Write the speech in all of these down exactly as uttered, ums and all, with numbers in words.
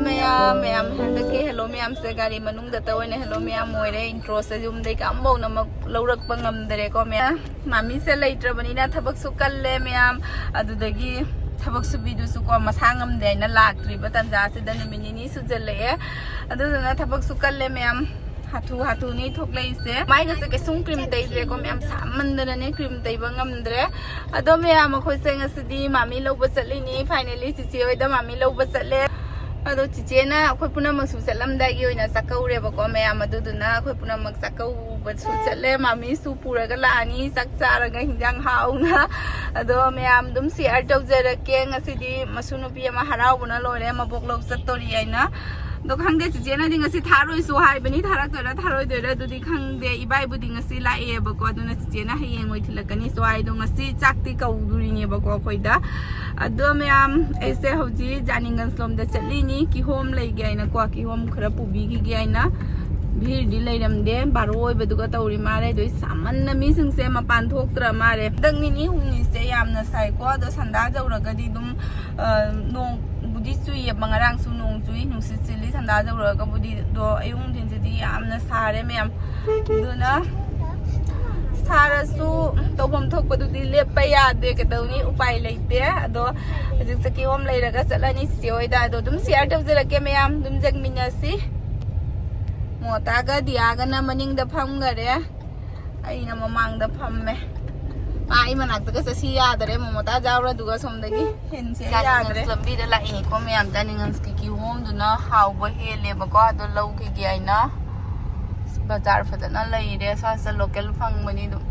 ꯃꯌꯥꯝ ꯃꯌꯥꯝ ꯍꯟꯗꯛꯀꯤ ꯍꯦꯜꯂꯣ ꯃꯌꯥꯝꯁꯦ ꯒꯥꯔꯤ ꯃꯅꯨꯡꯗ ꯇ ꯑꯣꯏꯅ ꯍꯦꯜꯂꯣ ꯃꯌꯥꯝ ꯑꯣꯏꯔꯦ꯫ ꯏꯟꯇ꯭ꯔꯣꯁꯦ ꯌꯨꯝꯗꯩ ꯀꯝꯐꯧꯅꯃꯛ ꯂꯧꯔꯛꯄ ꯉꯝꯗ꯭ꯔꯦꯀꯣ ꯃꯌꯥꯝ꯫ ꯃꯥꯃꯤꯁꯦ ꯂꯩꯇ꯭ꯔꯕꯅꯤꯅ ꯊꯕꯛꯁꯨ ꯀꯜꯂꯦ ꯃꯌꯥꯝ꯫ ꯑꯗꯨꯗꯒꯤ ꯊꯕꯛ ꯁꯨꯕꯤꯗꯨꯁꯨ ꯀꯣ ꯃꯁꯥ ꯉꯝꯗꯦ ꯍꯥꯏꯅ ꯂꯥꯛꯇ꯭ꯔꯤꯕ ꯇꯥꯟꯖꯥꯁꯤꯗ ꯅꯨꯃꯤꯠ ꯅꯤꯅꯤ ꯁꯨꯖꯜꯂꯛꯑꯦ꯫ ꯑꯗꯨꯗꯨꯅ ꯊꯕꯛꯁꯨ ꯀꯜꯂꯦ ꯃꯌꯥꯝ꯫ ꯍꯥꯊꯨ ꯍꯥꯊꯨꯅꯤ ꯊꯣꯛꯂꯛꯏꯁꯦ꯫ ꯃꯥꯏꯒꯁꯦ ꯀꯩꯁꯨꯝ ꯀ꯭ꯔꯤꯝ ꯇꯩꯗ꯭ꯔꯦꯀꯣ ꯃꯌꯥꯝ, ꯁꯥꯃꯟꯗꯅꯅꯦ ꯀ꯭ꯔꯤꯝ ꯇꯩꯕ ꯉꯝꯗ꯭ꯔꯦ꯫ ꯑꯗꯣ ꯃꯌꯥꯝ ꯑꯩꯈꯣꯏꯁꯦ ꯉꯁꯤꯗꯤ ꯃꯥꯃꯤ ꯂꯧꯕ ꯆꯠꯂꯤꯅꯤ꯫ ꯐꯥꯏꯅꯦꯂꯤ ꯆꯤꯆꯦ ꯍꯣꯏꯗ ꯃꯥꯃꯤ ꯂꯧꯕ ꯆꯠꯂꯦ꯫ ꯑꯗꯣ ꯆꯤꯆꯦꯅ ꯑꯩꯈꯣꯏ ꯄꯨꯝꯅꯃꯛꯁꯨ ꯆꯠꯂꯝꯗꯥꯏꯒꯤ ꯑꯣꯏꯅ ꯆꯥꯛꯀꯧꯔꯦꯕꯀꯣ ꯃꯌꯥꯝ꯫ ꯑꯗꯨꯗꯨꯅ ꯑꯩꯈꯣꯏ ꯄꯨꯝꯅꯃꯛ ꯆꯥꯛꯀꯧꯕꯁꯨ ꯆꯠꯂꯦ꯫ ꯃꯥꯃꯤꯁꯨ ꯄꯨꯔꯒ ꯂꯥꯛꯑꯅꯤ ꯆꯥꯛ ꯆꯥꯔꯒ ꯍꯤꯟꯖꯥꯡ ꯍꯥꯎꯅ꯫ ꯑꯗꯣ ꯃꯌꯥꯝ ꯑꯗꯨꯝ ꯁꯤꯌꯔ ꯇꯧꯖꯔꯛꯀꯦ꯫ ꯉꯁꯤꯗꯤ ꯃꯁꯨ ꯅꯨꯄꯤ ꯑꯃ ꯍꯔꯥꯎꯕꯅ ꯂꯣꯏꯔꯦ, ꯃꯕꯣꯛ ꯂꯧ ꯆꯠꯇꯣꯔꯤ ꯍꯥꯏꯅ꯫ ꯑꯗꯣ ꯈꯪꯗꯦ, ꯆꯤꯆꯦꯅꯗꯤ ꯉꯁꯤ ꯊꯥꯔꯣꯏꯁꯨ ꯍꯥꯏꯕꯅꯤ, ꯊꯥꯔꯛꯇꯣꯏꯔꯥ ꯊꯥꯔꯣꯏꯗꯣꯏꯔꯥ ꯑꯗꯨꯗꯤ ꯈꯪꯗꯦ꯫ ꯏꯕꯥꯏꯕꯨꯗꯤ ꯉꯁꯤ ꯂꯥꯛꯑꯦꯕꯀꯣ, ꯑꯗꯨꯅ ꯆꯤꯆꯦꯅ ꯍꯌꯦꯡ ꯑꯣꯏꯊꯤꯜꯂꯛꯀꯅꯤ꯫ ꯁ꯭ꯋꯥꯏꯗꯣ ꯉꯁꯤ ꯆꯥꯛꯇꯤ ꯀꯧꯗꯣꯔꯤꯅꯦꯕꯀꯣ ꯑꯩꯈꯣꯏꯗ꯫ ꯑꯗꯣ ꯃꯌꯥꯝ, ꯑꯩꯁꯦ ꯍꯧꯖꯤꯛ ꯖꯥꯅꯤꯡꯒꯟꯁ ꯂꯣꯝꯗ ꯆꯠꯂꯤꯅꯤ, ꯀꯤꯍꯣꯝ ꯂꯩꯒꯦ ꯍꯥꯏꯅꯀꯣ, ꯀꯤꯍꯣꯝ ꯈꯔ ꯄꯨꯕꯤꯈꯤꯒꯦ ꯍꯥꯏꯅ꯫ ꯚꯤꯔꯗꯤ ꯂꯩꯔꯝꯗꯦ, ꯕꯥꯔꯣ ꯑꯣꯏꯕꯗꯨꯒ ꯇꯧꯔꯤ ꯃꯥꯜꯂꯦ꯫ ꯑꯗꯨ ꯁꯥꯃꯟꯅ ꯃꯤꯁꯤꯡꯁꯦ ꯃꯄꯥꯟ ꯊꯣꯛꯇ꯭ꯔ ꯃꯥꯜꯂꯦ꯫ ꯍꯟꯗꯛ ꯅꯤꯅꯤ ꯍꯨꯝꯅꯤꯁꯦ ꯌꯥꯝꯅ ꯁꯥꯏꯀꯣ꯫ ꯑꯗꯣ ꯁꯟꯗꯥ ꯌꯧꯔꯒꯗꯤ ꯑꯗꯨꯝ, ꯑ, ꯅꯣꯡꯕꯨꯗꯤ ꯆꯨꯏꯌꯦꯕ, ꯉꯔꯥꯡꯁꯨ ꯅꯣꯡ ꯆꯨꯏ, ꯅꯨꯡꯁꯤꯠ ꯁꯤꯠꯂꯤ ꯁꯟꯗꯥ ꯌꯧꯔꯒꯕꯨꯗꯤ꯫ ꯑꯗꯣ ꯑꯌꯨꯛ ꯅꯨꯡꯊꯤꯟꯁꯤꯗꯤ ꯌꯥꯝꯅ ꯁꯥꯔꯦ ꯃꯌꯥꯝ꯫ ꯑꯗꯨꯅ ꯁꯥꯔꯁꯨ ꯇꯧꯐꯝ ꯊꯣꯛꯄꯗꯨꯗꯤ ꯂꯦꯞꯄ ꯌꯥꯗꯦ, ꯀꯩꯗꯧꯅꯤ, ꯎꯄꯥꯏ ꯂꯩꯇꯦ꯫ ꯑꯗꯣ ꯍꯧꯖꯤꯛꯁꯦ ꯀꯤꯍꯣꯝ ꯂꯩꯔꯒ ꯆꯠꯂꯅꯤ ꯆꯤꯆꯦ ꯍꯣꯏꯗ꯫ ꯑꯗꯣ ꯑꯗꯨꯝ ꯁꯤꯌꯔ ꯇꯧꯖꯔꯛꯀꯦ ꯃꯌꯥꯝ, ꯑꯗꯨꯝ ꯌꯦꯡꯃꯤꯟꯅꯁꯤ꯫ ꯃꯣꯇꯥꯒ ꯗꯤꯌꯥꯒꯅ ꯃꯅꯤꯡꯗ ꯐꯝꯈꯔꯦ, ꯑꯩꯅ ꯃꯃꯥꯡꯗ ꯐꯝꯃꯦ꯫ ꯃꯥ ꯑꯩ ꯃꯅꯥꯛꯇꯒ ꯆꯠꯁꯤ ꯌꯥꯗ꯭ꯔꯦ, ꯃꯣꯃꯣꯇꯥ ꯌꯥꯎꯔꯗꯨꯒ ꯁꯣꯝꯗꯒꯤ ꯍꯦꯟꯁꯦ ꯌꯥꯗ꯭ꯔꯦ꯫ ꯂꯝꯕꯤꯗ ꯂꯥꯛꯏꯅꯤꯀꯣ ꯃꯌꯥꯝ, ꯖꯥꯅꯤꯡꯒꯟꯁꯀꯤ ꯀꯤꯍꯣꯝꯗꯨꯅ ꯍꯥꯎꯕ ꯍꯦꯜꯂꯦꯕꯀꯣ꯫ ꯑꯗꯣ ꯂꯧꯈꯤꯒꯦ ꯍꯥꯏꯅ ꯕꯖꯥꯔ ꯐꯖꯅ ꯂꯩꯔꯦ, ꯁ꯭ꯋꯥꯏꯁꯤꯗ ꯂꯣꯀꯦꯜ ꯐꯪꯕꯅꯤ ꯑꯗꯨꯝ꯫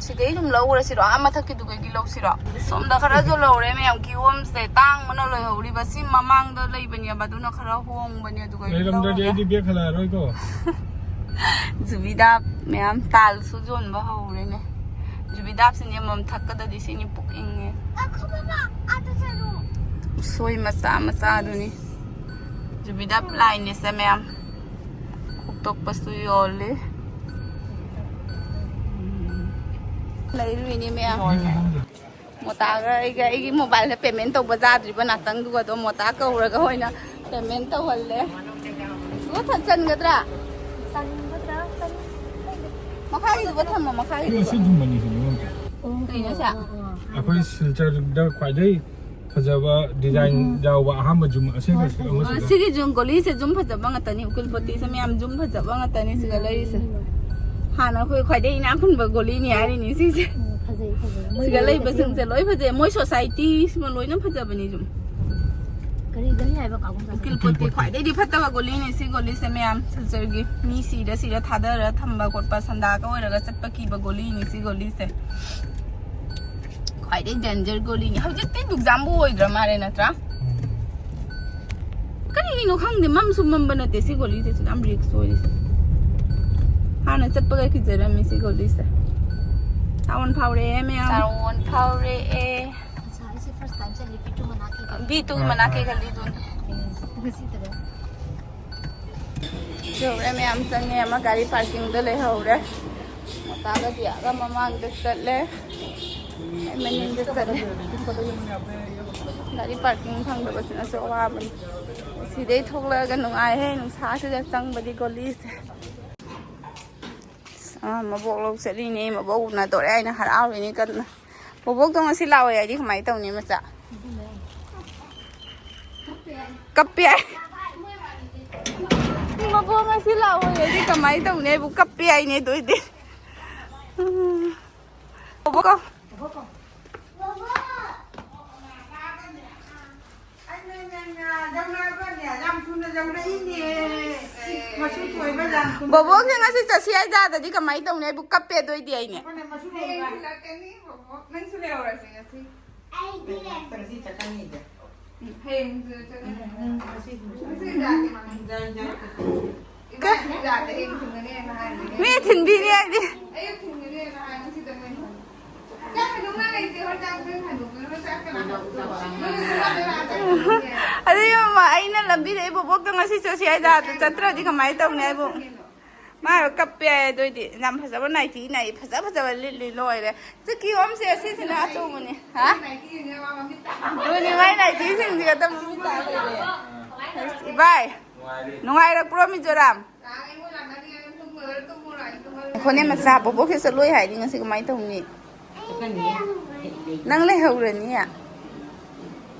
ꯁꯤꯗꯩ ꯑꯗꯨꯝ ꯂꯧꯔꯁꯤꯔꯣ? ꯑꯥ ꯃꯊꯛꯀꯤꯗꯨꯒꯩꯒꯤ ꯂꯧꯁꯤꯔꯣ? ꯁꯣꯝꯗ ꯈꯔꯁꯨ ꯂꯧꯔꯦ ꯃꯌꯥꯝ꯫ ꯀꯤꯍꯣꯝꯁꯦ ꯇꯥꯡꯕꯅ ꯂꯣꯏꯍꯧꯔꯤꯕ꯫ ꯁꯤ ꯃꯃꯥꯡꯗ ꯂꯩꯕꯅꯦꯕ, ꯑꯗꯨꯅ ꯈꯔ ꯍꯣꯡꯕꯅꯦ꯫ ꯑꯗꯨꯒ ꯂꯩꯔꯝꯗ꯭ꯔꯗꯤ ꯂꯧꯔꯒꯦ꯫ ꯑꯩꯗꯤ ꯕꯦꯛ ꯍꯜꯂꯛꯑꯔꯣꯏꯀꯣ꯫ ꯖꯨꯕꯤꯗꯥꯞ ꯃꯌꯥꯝ ꯇꯥꯜꯁꯨ ꯌꯣꯟꯕ ꯍꯧꯔꯦꯅꯦ꯫ ꯖꯨꯕꯤꯗꯥꯞꯁꯤꯅꯦ ꯑꯃꯃꯝ ꯊꯛꯀꯗꯗꯤ ꯁꯤꯅꯤ ꯄꯨꯛ ꯏꯪꯉꯦ꯫ ꯎꯁꯣꯏ ꯃꯆꯥ ꯃꯆꯥꯗꯨꯅꯤ꯫ ꯖꯨꯕꯤꯗꯥꯞ ꯂꯥꯏꯅꯦꯁꯦ ꯃꯌꯥꯝ꯫ ꯈꯣꯛꯇꯣꯛꯄꯁꯨ ꯌꯣꯜꯂꯤ꯫ ꯂꯩꯔꯨꯏꯅꯦ ꯃꯌꯥꯝ꯫ ꯃꯣꯇꯥꯒ ꯑꯩꯒ ꯑꯩꯒꯤ ꯃꯣꯕꯥꯏꯜꯗ ꯄꯦꯃꯦꯟ ꯇꯧꯕ ꯌꯥꯗ꯭ꯔꯤꯕ ꯉꯥꯛꯇꯪꯗꯨꯒ ꯑꯗꯨꯝ ꯃꯣꯇꯥ ꯀꯧꯔꯒ ꯑꯣꯏꯅ ꯄꯦꯃꯦꯟ ꯇꯧꯍꯜꯂꯦ꯫ ꯁꯨꯊ ꯆꯟꯒꯗ꯭ꯔꯥ? ꯃꯈꯥꯒꯤꯗꯨꯒ ꯊꯝꯃꯣ, ꯃꯈꯥꯒꯤꯗꯨꯒ꯫ ꯁꯤ ꯖꯨꯝ ꯑꯅꯤꯁꯤꯅꯦ ꯅꯪꯒꯤ꯫ ꯀꯩꯅꯣ ꯁꯦ? ꯑꯩꯈꯣꯏ ꯁꯤꯜꯆꯔꯗ ꯈ꯭ꯋꯥꯏꯗꯩ ꯐꯖꯕ ꯗꯤꯖꯥꯏꯟ ꯌꯥꯎꯕ ꯑꯍꯥꯟꯕ ꯖꯨꯝ ꯑꯁꯦꯡꯕ ꯁꯤꯜ ꯑꯃꯁꯤꯗ꯫ ꯁꯤꯒꯤ ꯖꯨꯝ ꯒꯣꯂꯤꯁꯦ ꯖꯨꯝ ꯐꯖꯕ ꯉꯥꯛꯇꯅꯤ꯫ ꯎꯀꯤꯜ ꯄꯣꯇꯤꯁꯦ ꯃꯌꯥꯝ ꯖꯨꯝ ꯐꯖꯕ ꯉꯥꯛꯇꯅꯤ ꯁꯤꯗ ꯂꯩꯔꯤꯁꯦ꯫ ꯍꯥꯟꯅ ꯑꯩꯈꯣꯏ ꯈ꯭ꯋꯥꯏꯗꯩ ꯏꯅꯥꯛ ꯈꯨꯟꯕ ꯒꯣꯂꯤꯅꯤ ꯍꯥꯏꯔꯤꯅꯤ ꯁꯤꯁꯦ꯫ ꯎꯝ, ꯐꯖꯩ, ꯐꯖꯩ꯫ ꯃꯣꯏ ꯁꯤꯗ ꯂꯩꯕꯁꯦ ꯂꯩꯕꯁꯤꯡꯁꯦ ꯂꯣꯏ ꯐꯖꯩ꯫ ꯃꯣꯏ ꯁꯣꯁꯥꯏꯇꯤꯁꯤꯃ ꯂꯣꯏꯅ ꯐꯖꯕꯅꯤ ꯁꯨꯝ꯫ ꯀꯔꯤ ꯒꯂꯤ ꯍꯥꯏꯕ ꯀꯥꯎꯒꯨꯝ ꯇꯧꯋꯦ꯫ ꯎꯀꯤꯜ ꯄꯣꯠꯇꯤ ꯈ꯭ꯋꯥꯏꯗꯩꯗꯤ ꯐꯠꯇꯕ ꯒꯣꯂꯤꯅꯤ ꯁꯤ ꯒꯣꯂꯤꯁꯦ ꯃꯌꯥꯝ꯫ ꯁꯤꯜꯆꯔꯒꯤ ꯃꯤ ꯁꯤꯔ ꯁꯤꯔ ꯊꯥꯗꯔ ꯊꯝꯕ ꯈꯣꯠꯄ, ꯁꯟꯗꯥꯒ ꯑꯣꯏꯔꯒ ꯆꯠꯄ ꯀꯤꯕ ꯒꯣꯂꯤꯅꯤ ꯁꯤ ꯒꯣꯂꯤꯁꯦ꯫ ꯈ꯭ꯋꯥꯏꯗꯩ ꯗꯦꯟꯖꯔ ꯒꯣꯂꯤꯅꯤ꯫ ꯍꯧꯖꯤꯛꯇꯤ ꯗꯨꯛꯖꯥꯝꯕꯨ ꯑꯣꯏꯗ꯭ꯔ ꯃꯥꯜꯂꯦ ꯅꯠꯇ꯭ꯔꯥ? ꯀꯔꯤꯒꯤꯅꯣ ꯈꯪꯗꯦ, ꯃꯝꯁꯨ ꯃꯝꯕ ꯅꯠꯇꯦ ꯁꯤ ꯒꯣꯂꯤꯁꯦ꯫ ꯌꯥꯝ ꯔꯤꯛꯁ ꯑꯣꯏꯔꯤꯁꯦ꯫ ꯍꯥꯟꯅ ꯆꯠꯄꯒ ꯀꯤꯖꯔꯝꯃꯤ ꯁꯤ ꯒꯣꯂꯤꯁꯦ꯫ ꯇꯥꯋꯟ ꯐꯥꯎꯔꯛꯑꯦ ꯃꯌꯥꯝ꯫ ꯇꯥꯋꯟ ꯐꯥꯎꯔꯛꯑꯦ꯫ ꯉꯁꯥꯏ ꯑꯩꯁꯦ first time ꯆꯠꯂꯤ, ꯚꯤ ꯇꯨ ꯃꯅꯥꯛꯀꯤ ꯒꯂꯤ꯫ ꯚꯤ ꯇꯨ ꯃꯅꯥꯛꯀꯤ ꯒꯂꯤꯗꯨꯅꯤ꯫ ꯉꯁꯤꯗꯅꯦ꯫ ꯌꯧꯔꯦ ꯃꯌꯥꯝ, ꯆꯪꯉꯦ꯫ ꯑꯃ ꯒꯥꯔꯤ ꯄꯥꯔꯀꯤꯡꯗ ꯂꯩꯍꯧꯔꯦ꯫ ꯃꯣꯇꯥꯒ ꯗꯤꯌꯥꯒ ꯃꯃꯥꯡꯗ ꯆꯠꯂꯦ꯫ ꯑꯩ ꯃꯅꯤꯡꯗ ꯆꯠꯂꯦ꯫ ꯒꯥꯔꯤ ꯄꯥꯔꯀꯤꯡ ꯐꯪꯗꯕꯁꯤꯅꯁꯨ ꯑꯋꯥꯕꯅꯤ꯫ ꯁꯤꯗꯩ ꯊꯣꯛꯂꯛꯑꯒ ꯅꯨꯡꯉꯥꯏꯍꯦ, ꯅꯨꯡꯁꯥꯁꯤꯗ ꯆꯪꯕꯗꯤ ꯒꯣꯂꯤꯁꯦ꯫ ꯑꯥ, ꯃꯕꯣꯛ ꯂꯧ ꯆꯠꯂꯤꯅꯦ, ꯃꯕꯣꯛ ꯎꯅꯗꯣꯔꯦ ꯍꯥꯏꯅ ꯍꯔꯥꯎꯔꯤꯅꯦ ꯀꯟꯅ꯫ ꯕꯣꯕꯣꯛꯇꯣ ꯉꯁꯤ ꯂꯥꯛꯑꯣꯏ ꯍꯥꯏꯗꯤ ꯀꯃꯥꯏꯅ ꯇꯧꯅꯤ ꯃꯆꯥ? ꯀꯞꯄꯦ ꯍꯥꯏ꯫ ꯃꯕꯣꯛ ꯉꯁꯤ ꯂꯥꯛꯑꯣꯏ ꯍꯥꯏꯗꯤ ꯀꯃꯥꯏꯅ ꯇꯧꯅꯤ? ꯑꯩꯕꯨ ꯀꯞꯄꯦ ꯍꯥꯏꯅꯦ ꯑꯗꯨ ꯑꯣꯏꯗꯤ꯫ ꯎꯝ꯫ ꯕꯣꯕꯣꯛ ꯀꯧ꯫ ꯕꯣꯕꯣꯛꯁꯦ ꯉꯁꯤ ꯆꯠꯁꯤ ꯍꯥꯏꯇꯥꯔꯗꯤ ꯀꯃꯥꯏꯅ ꯇꯧꯅꯤ? ꯑꯩꯕꯨ ꯀꯞꯄꯦ ꯑꯗꯨ ꯑꯣꯏꯗꯤ ꯑꯩꯅꯦ꯫ ꯍꯌꯦꯡ ꯊꯤꯜꯂꯛꯀꯅꯤ, ꯕꯣꯕꯣꯛ꯫ ꯅꯪꯁꯨ ꯂꯩꯍꯧꯔꯁꯤ ꯉꯁꯤ꯫ ꯎꯝ, ꯍꯌꯦꯡꯁꯨ ꯆꯠꯀꯅꯤ꯫ ꯉꯁꯤ ꯂꯥꯛꯀꯦ ꯃꯥ꯫ ꯏꯕꯥꯅꯤ ꯂꯥꯛꯀꯦ, ꯍꯌꯦꯡ ꯊꯤꯟꯒꯅꯤ ꯍꯥꯏꯅ ꯍꯥꯏꯕꯅꯦ꯫ ꯃꯤ ꯊꯤꯟꯕꯤꯅꯤ ꯍꯥꯏꯗꯤ꯫ ꯑꯌꯨꯛ ꯊꯤꯟꯒꯅꯤ ꯍꯥꯏꯅ ꯍꯥꯏ, ꯉꯁꯤꯗ ꯃꯣꯏ ꯍꯣꯏ꯫ ꯆꯥꯛ ꯊꯣꯡꯅ ꯂꯩꯇꯦ, ꯍꯣꯏ, ꯆꯥꯛ ꯂꯣꯏ ꯊꯥꯡꯗꯣꯛꯇꯅ ꯆꯥꯛ ꯀꯅꯥ ꯊꯣꯡꯗꯣꯏꯕ? ꯅꯣꯏꯅ ꯆꯥꯛ ꯂꯣꯏ ꯂꯥꯛꯑ ꯆꯥꯛ ꯊꯣꯡꯗꯣꯏꯅꯦ꯫ ꯑꯗꯨ ꯏꯃꯥ, ꯑꯩꯅ ꯂꯝꯕꯤꯗ ꯑꯩ ꯕꯣꯕꯣꯛꯇꯣ ꯉꯁꯤ ꯆꯠꯁꯤ ꯍꯥꯏꯗ, ꯑꯗꯨ ꯆꯠꯇ꯭ꯔꯗꯤ ꯀꯃꯥꯏꯅ ꯇꯧꯅꯤ ꯍꯥꯏꯕꯨ? ꯃꯥ ꯀꯞꯄꯦ ꯍꯥꯏ꯫ ꯑꯗꯨꯏꯗꯤ ꯌꯥꯝ ꯐꯖꯕ ꯅꯥꯏꯇꯤ ꯏꯅꯥꯏ, ꯐꯖ ꯐꯖꯕ ꯂꯤꯠꯂꯤ ꯂꯣꯏꯔꯦ꯫ ꯁꯤ ꯀꯤꯍꯣꯝꯁꯦ ꯁꯤꯁꯤꯅ ꯑꯆꯧꯕꯅꯤ꯫ ꯍꯥ? ꯑꯗꯨꯅꯤ ꯃꯥꯏ ꯅꯥꯏꯇꯤꯁꯤꯡꯁꯤꯒ ꯑꯗꯨꯝ ꯃꯃꯤꯠ ꯇꯥ ꯂꯩꯔꯦ꯫ ꯏꯕꯥꯏ, ꯅꯨꯡꯉꯥꯏꯔꯛꯄ꯭ꯔꯣ ꯃꯤꯖꯣꯔꯥꯝ? ꯍꯣꯅꯦ ꯃꯆꯥ ꯕꯣꯕꯣꯛꯁꯦ ꯆꯠꯂꯣꯏ ꯍꯥꯏꯗꯤ ꯉꯁꯤ ꯀꯃꯥꯏꯅ ꯇꯧꯅꯤ? ꯅꯪ ꯂꯩꯍꯧꯔꯅꯤ꯫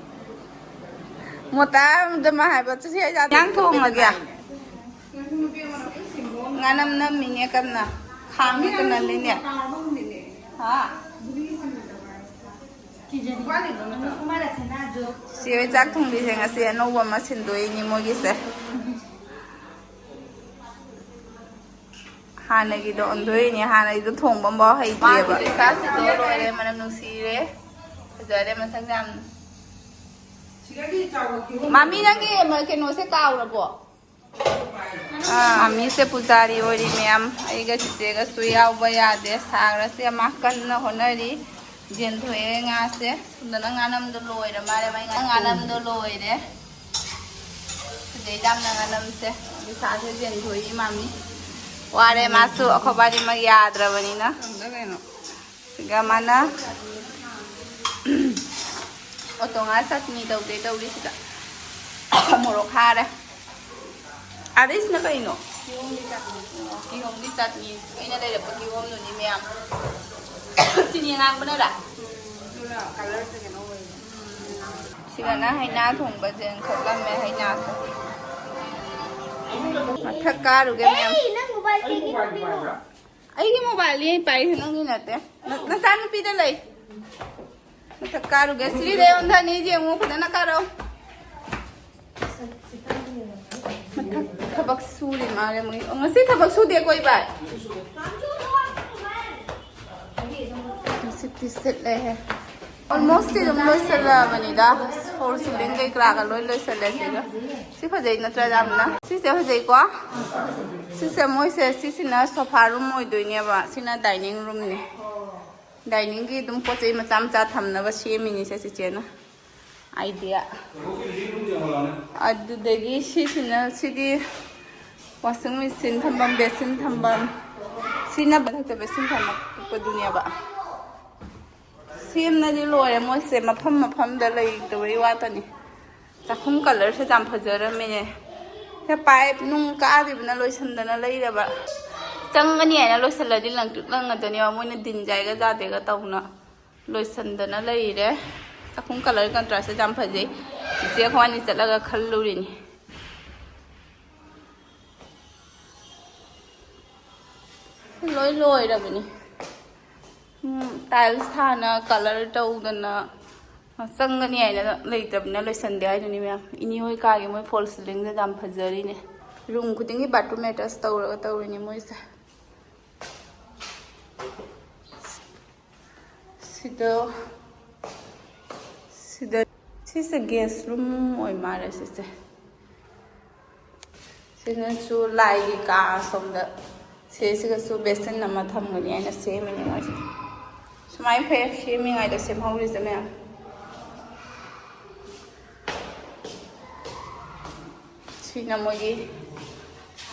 ꯃꯣꯇꯥꯗ ꯃꯥ ꯍꯥꯏꯕ ꯆꯠꯁꯤ ꯍꯥꯏ ꯌꯥꯗꯦ꯫ ꯏꯟꯖꯥꯡ ꯊꯣꯡꯉꯒꯦ꯫ ꯉꯥꯅꯝ ꯅꯝꯃꯤꯅꯦ ꯀꯟꯅ꯫ ꯈꯥꯡꯗ ꯀꯟꯅ ꯂꯩꯅꯦ꯫ ꯍꯥ? ꯆꯦ ꯍꯣꯏ ꯆꯥꯛ ꯊꯣꯡꯕꯤꯁꯦ ꯉꯁꯤ ꯑꯅꯧꯕ ꯑꯃ ꯁꯤꯟꯗꯣꯛꯏꯅꯤ ꯃꯣꯏꯒꯤꯁꯦ꯫ ꯍꯥꯟꯅꯒꯤꯗꯣ ꯑꯣꯟꯊꯣꯛꯏꯅꯦ꯫ ꯍꯥꯟꯅꯒꯤꯗꯣ ꯊꯣꯡꯕ ꯑꯃꯐꯥꯎ ꯍꯩꯇꯦꯕ꯫ ꯃꯥꯒꯤ ꯂꯤꯁꯥꯁꯤꯗꯣ ꯂꯣꯏꯔꯦ, ꯃꯅꯝ ꯅꯨꯡꯁꯤꯔꯦ꯫ ꯐꯖꯔꯦ ꯃꯁꯛ ꯌꯥꯝ꯫ ꯃꯥꯃꯤ, ꯅꯪꯒꯤ ꯀꯩꯅꯣꯁꯦ ꯀꯥꯎꯔꯕꯣ? ꯑꯥ, ꯃꯥꯃꯤꯁꯦ ꯄꯨꯖꯥꯔꯤ ꯑꯣꯏꯔꯤ ꯃꯌꯥꯝ꯫ ꯑꯩꯒ ꯆꯤꯆꯦꯒꯁꯨ ꯌꯥꯎꯕ ꯌꯥꯗꯦ꯫ ꯁꯥꯈ꯭ꯔꯁꯦ ꯃꯥ ꯀꯟꯅ ꯍꯣꯠꯅꯔꯤ꯫ ꯌꯦꯟꯊꯣꯛꯑꯦ ꯉꯥꯁꯦ꯫ ꯁꯣꯝꯗꯅ ꯉꯥꯅꯝꯗꯣ ꯂꯣꯏꯔ ꯃꯥꯜꯂꯦ꯫ ꯃꯥꯏ ꯉꯥ-, ꯉꯥꯅꯝꯗꯣ ꯂꯣꯏꯔꯦ꯫ ꯁꯤꯗꯩꯗ ꯌꯥꯝꯅ ꯉꯥꯅꯝꯁꯦ꯫ ꯂꯤꯁꯥꯁꯦ ꯌꯦꯟꯊꯣꯛꯏ ꯃꯥꯃꯤ꯫ ꯋꯥꯔꯦ ꯃꯥꯁꯨ, ꯑꯩꯈꯣꯏꯕꯥꯅꯤꯃꯛ ꯌꯥꯗ꯭ꯔꯕꯅꯤꯅ꯫ ꯈꯪꯗꯦ ꯀꯩꯅꯣ꯫ ꯁꯤꯒ ꯃꯥꯅ ꯑꯣꯇꯣꯉꯥ ꯆꯠꯅꯤ ꯇꯧꯗꯦ ꯇꯧꯔꯤꯁꯤꯗ꯫ ꯃꯣꯔꯣꯛ ꯈꯥꯔꯦ꯫ ꯑꯗꯩꯁꯤꯅ ꯀꯩꯅꯣ? ꯀꯤꯍꯣꯝꯒꯤ ꯆꯠꯅꯤ꯫ ꯑꯩꯅ ꯂꯩꯔꯛꯄ ꯀꯤꯍꯣꯝꯗꯨꯅꯤ ꯃꯌꯥꯝ꯫ ꯆꯤꯅꯤ ꯑꯉꯥꯡꯕꯅꯔ? ꯁꯤꯗꯅ ꯍꯩꯅꯥ ꯊꯣꯡꯕ ꯆꯦꯡ ꯈꯣꯠꯂꯝꯃꯦ, ꯍꯩꯅꯥꯁꯦ꯫ ꯃꯊꯛ ꯀꯥꯔꯨꯒꯦ ꯃꯌꯥꯝ꯫ ꯑꯩꯒꯤ ꯃꯣꯕꯥꯏꯜꯗꯤ ꯑꯩ ꯄꯥꯏꯔꯤꯁꯦ, ꯅꯪꯒꯤ ꯅꯠꯇꯦ꯫ ꯅ-, ꯅꯆꯥꯅꯨꯄꯤꯗ ꯂꯩ꯫ ꯃꯊꯛ ꯀꯥꯔꯨꯒꯦ꯫ ꯁꯤꯔꯤꯗ ꯑꯣꯟꯊꯅꯤ, ꯌꯦꯡꯉꯨ, ꯐꯖꯅ ꯀꯥꯔꯣ꯫ ꯃꯊꯛ ꯊꯕꯛ ꯁꯨꯔꯤ ꯃꯥꯜꯂꯦ ꯃꯣꯏ꯫ ꯉꯁꯤ ꯊꯕꯛ ꯁꯨꯗꯦꯀꯣ, ꯏꯕꯥꯏ? ꯅꯨꯡꯁꯤꯠꯇꯤ ꯁꯤꯠꯂꯦꯍꯦ꯫ Almost ꯇꯤ ꯑꯗꯨꯝ ꯂꯣꯏꯁꯤꯜꯂꯛꯑꯕꯅꯤꯗ꯫ Floor ceiling ꯀꯩꯀꯥꯒ ꯂꯣꯏ ꯂꯣꯏꯁꯤꯜꯂꯦ ꯁꯤꯒ꯫ ꯁꯤ ꯐꯖꯩ ꯅꯠꯇ꯭ꯔꯥ ꯌꯥꯝꯅ? ꯁꯤꯁꯦ ꯐꯖꯩꯀꯣ? ꯁꯤꯁꯦ ꯃꯣꯏꯁꯦ, ꯁꯤꯁꯤꯅ sofa room ꯑꯣꯏꯗꯣꯏꯅꯦꯕ꯫ ꯁꯤꯅ dining room ꯅꯦ꯫ Dining ꯒꯤ ꯑꯗꯨꯝ ꯄꯣꯠ ꯆꯩ ꯃꯆꯥ ꯃꯆꯥ ꯊꯝꯅꯕ ꯁꯦꯝꯃꯤꯅꯤ ꯁꯦ ꯆꯤꯆꯦꯅ꯫ Idea꯫ ꯑꯗꯨꯗꯒꯤ ꯁꯤꯁꯤꯅ, ꯁꯤꯗꯤ Washing machine ꯊꯝꯐꯝ, basin ꯊꯝꯐꯝ, ꯁꯤꯅ ꯃꯊꯛꯇ basin ꯊꯝꯃꯛꯄꯗꯨꯅꯦꯕ꯫ ꯁꯦꯝꯅꯗꯤ ꯂꯣꯏꯔꯦ ꯃꯣꯏꯁꯦ, ꯃꯐꯝ ꯃꯐꯝꯗ ꯂꯩꯇꯕꯩ ꯋꯥꯇꯅꯤ꯫ ꯆꯥꯛꯈꯨꯝ colourꯁꯦ ꯌꯥꯝ ꯐꯖꯔꯝꯃꯦ꯫ ꯁꯦ pipe ꯅꯨꯡ ꯀꯥꯗ꯭ꯔꯤꯕꯅ ꯂꯣꯏꯁꯟꯗꯅ ꯂꯩꯔꯕ꯫ ꯆꯪꯒꯅꯤ ꯍꯥꯏꯅ ꯂꯣꯏꯁꯜꯂꯗꯤ ꯂꯪꯇ꯭ꯔꯤꯛ ꯂꯪꯉꯗꯅꯦꯕ꯫ ꯃꯣꯏꯅ ꯗꯤꯟ ꯖꯥꯏꯒ ꯖꯥꯗꯦꯒ ꯇꯧꯅ ꯂꯣꯏꯁꯟꯗꯅ ꯂꯩꯔꯦ꯫ ꯆꯥꯛꯈꯨꯝ colour contrastꯁꯦ ꯌꯥꯝ ꯐꯖꯩ꯫ ꯆꯤꯆꯦ ꯑꯩꯈꯣꯏꯅꯤ ꯆꯠꯂꯒ ꯈꯜꯂꯨꯔꯤꯅꯤ꯫ ꯂꯣꯏ ꯂꯣꯏꯔꯕꯅꯤ꯫ ꯎꯝ, tiles ꯊꯥꯅ colour ꯇꯧꯗꯅ ꯆꯪꯒꯅꯤ ꯍꯥꯏꯅ ꯂꯩꯇꯕꯅꯤꯅ ꯂꯣꯏꯁꯟꯗꯦ ꯍꯥꯏꯗꯨꯅꯤ ꯃꯌꯥꯝ꯫ ꯏꯅꯦ ꯍꯣꯏ ꯀꯥꯒꯤ ꯃꯣꯏ false ceilingꯁꯦ ꯌꯥꯝ ꯐꯖꯔꯤꯅꯦ꯫ Room ꯈꯨꯗꯤꯡꯒꯤ bathroom attach ꯇꯧꯔꯒ ꯇꯧꯔꯤꯅꯦ ꯃꯣꯏꯁꯦ꯫ ꯁꯤꯗ, ꯁꯤꯗ, ꯁꯤꯁꯦ guest room ꯑꯣꯏ ꯃꯥꯜꯂꯦ ꯁꯤꯁꯦ꯫ ꯁꯤꯅꯁꯨ ꯂꯥꯏꯒꯤ ꯀꯥ ꯑꯁꯣꯝꯗ꯫ ꯁꯤꯁꯤꯒꯁꯨ basin ꯑꯃ ꯊꯝꯒꯅꯤ ꯍꯥꯏꯅ ꯁꯦꯝꯃꯤꯅꯦ ꯃꯣꯏꯁꯦ꯫ ꯁꯨꯃꯥꯏꯅ ꯐꯩ ꯁꯦꯝꯃꯤꯉꯩꯗ ꯁꯦꯝꯍꯧꯔꯤꯁꯦ ꯃꯌꯥꯝ꯫ ꯁꯤꯅ ꯃꯣꯏꯒꯤ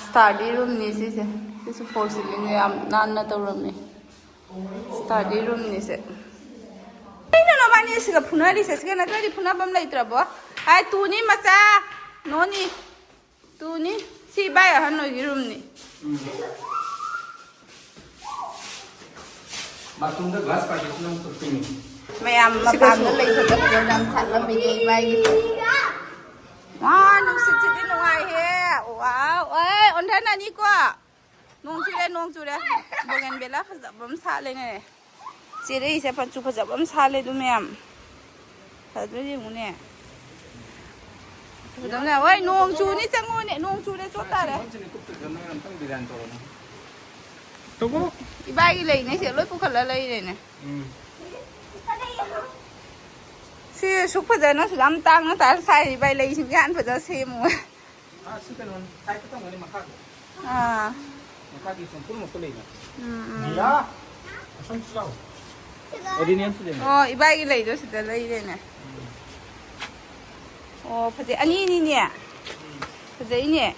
study roomꯅꯤ ꯁꯤꯁꯦ꯫ ꯁꯤꯁꯨ false ceilingꯁꯦ ꯌꯥꯝ ꯅꯥꯟꯅ ꯇꯧꯔꯝꯃꯦ꯫ Study roomꯅꯤꯁꯦ꯫ ꯀꯩꯅꯣ ꯅꯕꯥꯅꯤ ꯁꯤꯒ ꯐꯨꯅꯔꯤꯁꯦ? ꯁꯤꯒ ꯅꯠꯇ꯭ꯔꯗꯤ ꯐꯨꯅꯐꯝ ꯂꯩꯇ꯭ꯔꯕꯣ? ꯍꯥꯏ ꯇꯨꯅꯤ ꯃꯆꯥ, ꯅꯣꯅꯤ꯫ ꯇꯨꯅꯤ꯫ ꯁꯤ ꯏꯕꯥꯏ ꯑꯍꯟ ꯑꯣꯏꯒꯤ roomꯅꯤ꯫ ꯎꯝ꯫ Bathroomꯗ glass partition ꯑꯃ ꯇꯨꯞꯄꯤꯅꯤ꯫ ꯃꯌꯥꯝ ꯃꯄꯥꯟꯗ ꯂꯩ ꯐꯖ ꯐꯖꯕ ꯌꯥꯝ ꯁꯥꯠꯂꯝꯃꯤꯅꯦ ꯏꯕꯥꯏꯒꯤ꯫ ꯋꯥ, ꯅꯨꯡꯁꯤꯠꯁꯤꯗꯤ ꯅꯨꯡꯉꯥꯏꯍꯦ꯫ ꯋꯥꯎ, ꯑꯦ, ꯑꯣꯟꯊꯅꯅꯤꯀꯣ꯫ ꯅꯣꯡ ꯆꯨꯔꯦ, ꯅꯣꯡ ꯆꯨꯔꯦ꯫ Bougainvillea ꯐꯖꯕ ꯑꯃ ꯁꯥꯠꯂꯦꯅꯦ꯫ ꯆꯦꯔꯩꯁꯦ ꯃꯆꯨ ꯐꯖꯕ ꯑꯃ ꯁꯥꯠꯂꯦ ꯑꯗꯨ ꯃꯌꯥꯝ꯫ ꯐꯖꯕ꯭ꯔꯥ ꯌꯦꯡꯉꯨꯅꯦ꯫ ꯐꯖꯕꯅꯦ꯫ ꯍꯣꯏ, ꯅꯣꯡ ꯆꯨꯅꯤ, ꯆꯪꯉꯨꯅꯦ꯫ ꯅꯣꯡ ꯆꯨꯔꯦ, ꯆꯣꯠ ꯇꯥꯔꯦ꯫ ꯇꯧꯕ꯭ꯔꯣ? ꯏꯕꯥꯏꯒꯤ ꯂꯩꯅꯦ, ꯁꯦ ꯂꯣꯏ ꯄꯨꯈꯠꯂ ꯂꯩꯔꯦꯅꯦ꯫ ꯎꯝ꯫ ꯁꯤ ꯁꯨꯛ ꯐꯖꯅ ꯁꯨꯛ ꯌꯥꯝ ꯇꯥꯡꯅ ꯇꯥꯡꯅ ꯁꯥꯏ, ꯏꯕꯥꯏ ꯂꯩꯁꯤꯡꯁꯦ ꯌꯥꯝ ꯐꯖꯅ ꯁꯦꯝꯃꯨ꯫ ꯑꯥ, ꯁꯤ ꯀꯩꯅꯣꯅꯤ, side ꯇ ꯊꯝꯒꯅꯤ, ꯃꯈꯥꯗ꯫ ꯑꯥ꯫ ꯃꯈꯥꯒꯤ ꯁꯨꯝ ꯄꯨꯝꯅꯃꯛꯇ ꯂꯩꯅ꯫ ꯎꯝ, ꯎꯝ꯫ ꯃꯤꯔꯥ, ꯑꯁꯣꯝ ꯆꯠꯂꯣ꯫ Ordinance ꯂꯩꯅ꯫ ꯑꯣ, ꯏꯕꯥꯏꯒꯤ ꯂꯩꯗꯣ ꯁꯤꯗ ꯂꯩꯔꯦꯅꯦ꯫ ꯎꯝ꯫ ꯑꯣ, ꯐꯖꯩ꯫ ꯑꯅꯤ ꯑꯅꯤꯅꯦ꯫ ꯎꯝ꯫ ꯐꯖꯩꯅꯦ꯫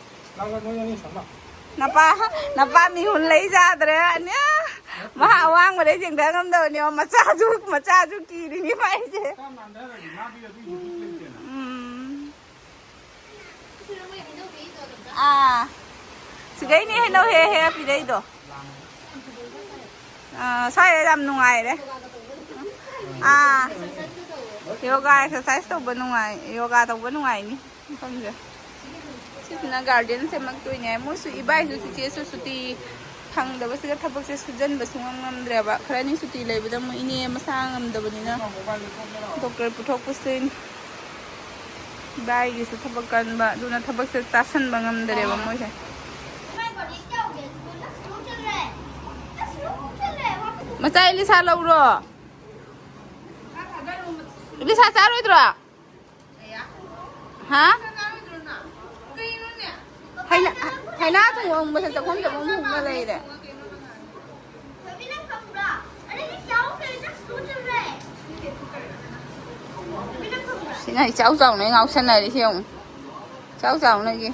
ꯅꯄꯥ, ꯅꯄꯥ ꯃꯤꯍꯨꯟ ꯂꯩ ꯆꯥꯗ꯭ꯔꯦ꯫ ꯑꯅꯦ, ꯃꯍꯥꯛ ꯑꯋꯥꯡꯕꯗꯩ ꯆꯦꯡꯊ ꯉꯝꯗꯕꯅꯦꯕ꯫ ꯃꯆꯥꯁꯨ, ꯃꯆꯥꯁꯨ ꯀꯤꯔꯤꯅꯤ ꯃꯥꯏꯁꯦ꯫ ꯎꯝ꯫ ꯑꯥ, ꯁꯤꯗꯩꯅꯦ ꯍꯩꯅꯧ ꯍꯦꯛ ꯍꯦꯛ ꯄꯤꯔꯛꯏꯗꯣ꯫ ꯑꯥ, ꯁ꯭ꯋꯥꯏꯗ ꯌꯥꯝ ꯅꯨꯡꯉꯥꯏꯔꯦ꯫ ꯑꯥ, ꯌꯣꯒꯥ ꯑꯦꯛꯁꯔꯁꯥꯏꯁ ꯇꯧꯕ ꯅꯨꯡꯉꯥꯏ, ꯌꯣꯒꯥ ꯇꯧꯕ ꯅꯨꯡꯉꯥꯏꯅꯤ ꯃꯐꯝꯁꯦ꯫ ꯁꯤꯁꯤꯅ ꯒꯥꯔꯗꯦꯟ ꯁꯦꯝꯃꯛꯇꯣꯏꯅꯦ꯫ ꯃꯣꯏꯁꯨ, ꯏꯕꯥꯏꯁꯨ, ꯆꯤꯆꯦꯁꯨ ꯁꯨꯇꯤ ꯐꯪꯗꯕꯁꯤꯗ ꯊꯕꯛꯁꯦ ꯁꯨꯖꯟꯕ ꯁꯨꯡꯉꯝ ꯉꯝꯗ꯭ꯔꯦꯕ꯫ ꯈꯔꯅꯤ ꯁꯨꯇꯤ ꯂꯩꯕꯗ ꯑꯃꯨꯛ ꯏꯅꯦ ꯃꯁꯥ ꯉꯝꯗꯕꯅꯤꯅ ꯗꯣꯛꯇꯔ ꯄꯨꯊꯣꯛ ꯄꯨꯁꯤꯟ, ꯏꯕꯥꯏꯒꯤꯁꯨ ꯊꯕꯛ ꯀꯟꯕ, ꯑꯗꯨꯅ ꯊꯕꯛꯁꯦ ꯇꯥꯁꯟꯕ ꯉꯝꯗꯔꯦꯕ ꯃꯣꯏꯁꯦ꯫ ꯃꯆꯥ ꯏꯂꯤꯁꯥ ꯂꯧꯔꯣ꯫ ꯏꯂꯤꯁꯥ ꯆꯥꯔꯣꯏꯗ꯭ꯔꯣ? ꯍꯥ? ꯍꯩꯅꯥ, ꯍꯩꯅꯥ ꯊꯣꯡꯕꯁꯦ ꯆꯥꯛꯈꯨꯝ ꯆꯥꯛꯈꯨꯝ ꯊꯣꯡꯅ ꯂꯩꯔꯦ꯫ ꯁꯤꯅ ꯏꯆꯥꯎ ꯆꯥꯎꯅ ꯉꯥꯎꯁꯟꯅꯔꯤꯁꯤ ꯌꯦꯡꯉꯨ꯫ ꯏꯆꯥꯎ ꯆꯥꯎꯅꯒꯤ꯫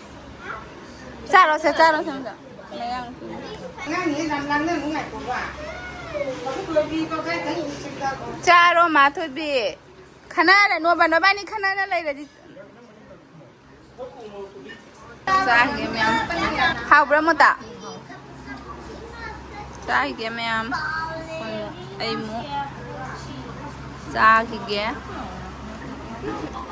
ꯆꯥꯔꯣꯁꯦ, ꯆꯥꯔꯣꯁꯦ ꯑꯝꯇ꯫ ꯃꯌꯥꯡ꯫ ꯑꯉꯥꯡꯅꯤ ꯌꯥꯝ ꯂꯥꯡꯅꯅꯨ ꯉꯥꯏꯈꯣꯕ꯫ ꯃꯈꯨꯠ ꯂꯣꯏꯕꯤꯗꯣ ꯈꯔ ꯈꯪ ꯎꯁꯤꯠꯇ꯫ ꯆꯥꯔꯣ, ꯃꯥꯊꯣꯏꯕꯤ꯫ ꯈꯟꯅꯔꯅꯣꯕ, ꯅꯕꯥꯅꯤ ꯈꯟꯅꯅ ꯂꯩꯔꯗꯤ꯫ ꯆꯥꯈꯤꯒꯦ ꯃꯌꯥꯝ꯫ ꯍꯥꯎꯕ꯭ꯔꯥ, ꯃꯣꯇꯥ? ꯆꯥꯈꯤꯒꯦ ꯃꯌꯥꯝ꯫ ꯑꯩ ꯑꯃꯨꯛ ꯆꯥꯈꯤꯒꯦ꯫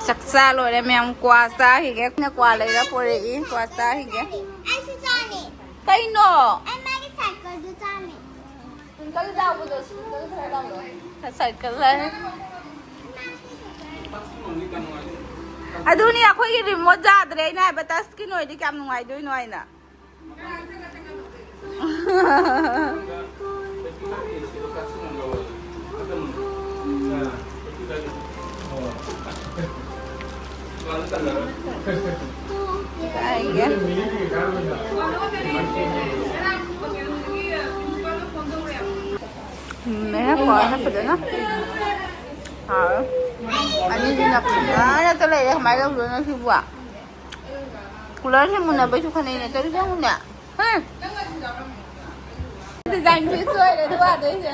ꯆꯥꯛ ꯆꯥ ꯂꯣꯏꯔꯦ ꯃꯌꯥꯝ, ꯀ꯭ꯋꯥ ꯆꯥꯈꯤꯒꯦ꯫ ꯑꯩꯅ ꯀ꯭ꯋꯥ ꯂꯩꯔ ꯄꯨꯔꯛꯏ, ꯀ꯭ꯋꯥ ꯆꯥꯈꯤꯒꯦ꯫ ꯑꯩꯁꯨ ꯆꯥꯅꯤ꯫ ꯀꯩꯅꯣ? ꯑꯩ ꯃꯥꯒꯤ ꯁꯥꯏꯀꯜꯗꯨ ꯆꯥꯅꯤ꯫ ꯁꯥꯏꯀꯜ ꯂꯩ꯫ ꯑꯗꯨꯅꯤ ꯑꯩꯈꯣꯏꯒꯤ ꯔꯤꯃꯣꯠ ꯌꯥꯗ꯭ꯔꯦ, ꯑꯩꯅ ꯍꯥꯏꯕ ꯇꯁꯀꯤꯟ ꯑꯣꯏꯔꯗꯤ ꯀꯌꯥꯝ ꯅꯨꯡꯉꯥꯏꯗꯣꯏꯅꯣ ꯍꯥꯏꯅ꯫ ꯆꯥꯏꯒꯦ꯫ ꯃꯦ ꯀꯣꯟꯅ ꯐꯖꯅ ꯍꯥꯎꯔꯦ꯫ ꯑꯅꯤꯁꯤꯅ ꯐꯖꯅ ꯂꯩꯔꯦ꯫ ꯀꯃꯥꯏꯅ ꯇꯧꯗꯣꯏꯅꯣ ꯁꯤꯕꯨ? ꯀꯨꯂꯔꯁꯦ ꯃꯨꯟꯅꯕꯩꯁꯨ ꯈꯟꯅꯩꯅꯦ ꯇꯧꯔꯤꯁꯦ ꯌꯦꯡꯉꯨꯅꯦ꯫ ꯍꯝ꯫ ꯗꯤꯖꯥꯏꯟꯁꯦ ꯁꯣꯏꯔꯦ ꯑꯗꯨ ꯑꯗꯩꯁꯦ꯫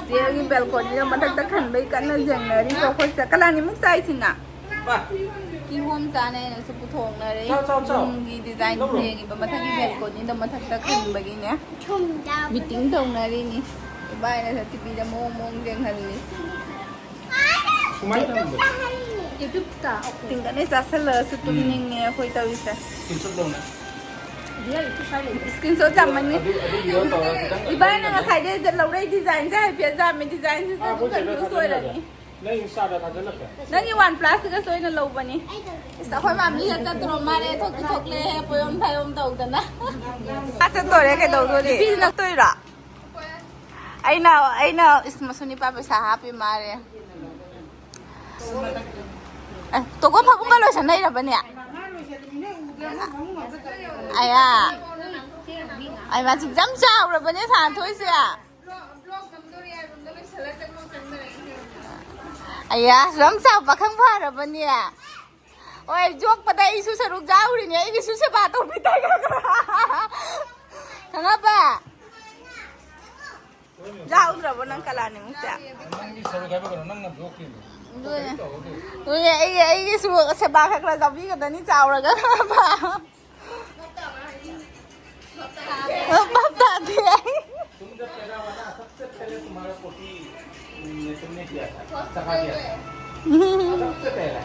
ꯆꯦꯒꯤ ꯕꯦꯜꯀꯣꯅꯤꯗ ꯃꯊꯛꯇ ꯈꯟꯕꯩ ꯀꯟꯅ ꯌꯦꯡꯅꯔꯤꯀꯣ ꯑꯩꯈꯣꯏꯁꯦ꯫ ꯀꯂꯥꯅꯤꯃꯨꯛ ꯆꯥꯏꯁꯤꯅ꯫ ꯀꯤꯍꯣꯝ ꯆꯥꯅꯩꯅꯁꯨ ꯄꯨꯊꯣꯛꯅꯔꯦ꯫ ꯆꯥꯎ, ꯆꯥꯎ, ꯆꯥꯎ꯫ ꯌꯨꯝꯒꯤ ꯗꯤꯖꯥꯏꯟ ꯂꯧꯔꯣ꯫ ꯌꯦꯡꯉꯤꯕ ꯃꯊꯛꯀꯤ ꯕꯦꯜꯀꯣꯅꯤꯗ ꯃꯊꯛꯇ ꯈꯟꯕꯒꯤꯅꯦ꯫ ꯃꯤꯇꯤꯡ ꯇꯧꯅꯔꯤꯅꯤ꯫ ꯏꯕꯥꯏꯅ ꯇꯤꯚꯤꯗ ꯃꯑꯣꯡ ꯃꯑꯣꯡ ꯌꯦꯡꯍꯜꯂꯤ꯫ ꯁꯨꯃꯥꯏꯅ ꯊꯝꯕ꯫ ꯇꯤꯡꯒꯅꯤ ꯆꯥꯁꯤꯜꯂꯒꯁꯨ ꯇꯨꯝꯅꯤꯡꯉꯦ ꯑꯩꯈꯣꯏ ꯇꯧꯔꯤꯁꯦ꯫ ꯏꯁꯀ꯭ꯔꯤꯟ ꯁꯣꯠ ꯆꯥꯝꯃꯅꯤ꯫ ꯑꯗꯨ, ꯑꯗꯨ ꯚꯤꯗꯤꯑꯣ ꯇꯧꯔꯒ ꯈꯤꯇꯪ ꯏꯕꯥꯅ ꯉꯁꯥꯏꯗꯩ ꯂꯧꯔꯛꯏ ꯗꯤꯖꯥꯏꯟꯁꯦ ꯍꯥꯏꯐꯦꯠ ꯆꯥꯝꯃꯤ꯫ ꯗꯤꯖꯥꯏꯟꯁꯤꯁꯨ ꯑꯥ, ꯑꯗꯨꯝ ꯑꯩꯈꯣꯏ ꯆꯦꯗ ꯀꯟꯐ꯭ꯌꯨꯁ ꯊꯥꯖꯤꯜꯂꯒꯦ꯫ ꯑꯣꯏꯔꯅꯤ꯫ ꯅꯪ ꯏꯟꯁꯇꯥꯗ ꯊꯥꯖꯤꯜꯂꯛꯀꯦ꯫ ꯅꯪꯒꯤ ꯋꯥꯟ ꯄ꯭ꯂꯁꯁꯤꯒꯁꯨ ꯑꯩꯅ ꯂꯧꯕꯅꯤ꯫ ꯑꯁ, ꯑꯩꯈꯣꯏ ꯃꯥꯃꯤꯁꯦ ꯆꯠꯇ꯭ꯔꯣ ꯃꯥꯜꯂꯦ, ꯊꯣꯛꯇꯤ ꯊꯣꯛꯂꯦ, ꯄꯣꯌꯣꯝ ꯊꯥꯌꯣꯝ ꯇꯧꯗꯅ꯫ ꯃꯥ ꯆꯠꯇꯣꯔꯦ, ꯀꯩꯗꯧꯗꯣꯔꯤ? ꯅꯨꯄꯤꯁꯤ ꯅꯛꯇꯣꯏꯔꯣ? ꯑꯩꯅ, ꯑꯩꯅ, ꯏꯁ, ꯃꯁꯨ ꯅꯤꯄꯥ ꯄꯩꯁꯥ ꯍꯥꯞꯄꯤ ꯃꯥꯜꯂꯦ꯫ ꯑꯦ, ꯇꯣꯀꯣ ꯐꯃꯨꯡꯒ ꯂꯣꯏꯁꯟ ꯂꯩꯔꯕꯅꯦ? ꯑꯌꯥ꯫ ꯑꯩ ꯃꯥ ꯌꯥꯝ ꯆꯥꯎꯔꯕꯅꯦ ꯁꯥꯟꯅꯊꯣꯛꯏꯁꯦ꯫ ꯑꯌꯥ, ꯌꯥꯝ ꯆꯥꯎ ꯄꯥꯈꯪ ꯐꯔꯕꯅꯦ꯫ ꯍꯣꯏ, ꯌꯣꯛꯄꯗ ꯑꯩꯁꯨ ꯁꯔꯨꯛ ꯌꯥꯎꯔꯤꯅꯦ, ꯑꯩꯒꯤꯁꯨ ꯁꯦꯕꯥ ꯇꯧꯕꯤꯗꯣꯏꯅꯦ꯫ ꯈꯪꯉꯕ? ꯌꯥꯎꯗ꯭ꯔꯕꯣ ꯅꯪ ꯀꯂꯥꯅꯤꯃꯨꯛꯁꯦ? ꯅꯪꯒꯤ ꯁꯔꯨꯛ ꯍꯥꯏꯕ ꯀꯩꯅꯣ? ꯅꯪꯅ ꯌꯣꯛꯇꯣꯏꯅꯦ꯫ ꯑꯗꯨꯅꯦ꯫ ꯑꯗꯨꯅꯦ, ꯑꯩꯒꯤ, ꯑꯩꯒꯤꯁꯨ ꯁꯦꯕꯥ ꯈꯔ ꯈꯔ ꯌꯥꯎꯕꯤꯒꯗꯅꯤ ꯆꯥꯎꯔꯒ꯫ ꯚꯥꯞ ꯇꯥꯗꯦ ꯑꯩ꯫ तुम जब पैदा हुआ ना, सबसे पहले तुम्हारा पोटी, तुमने किया था, सफा किया था। सबसे पहला।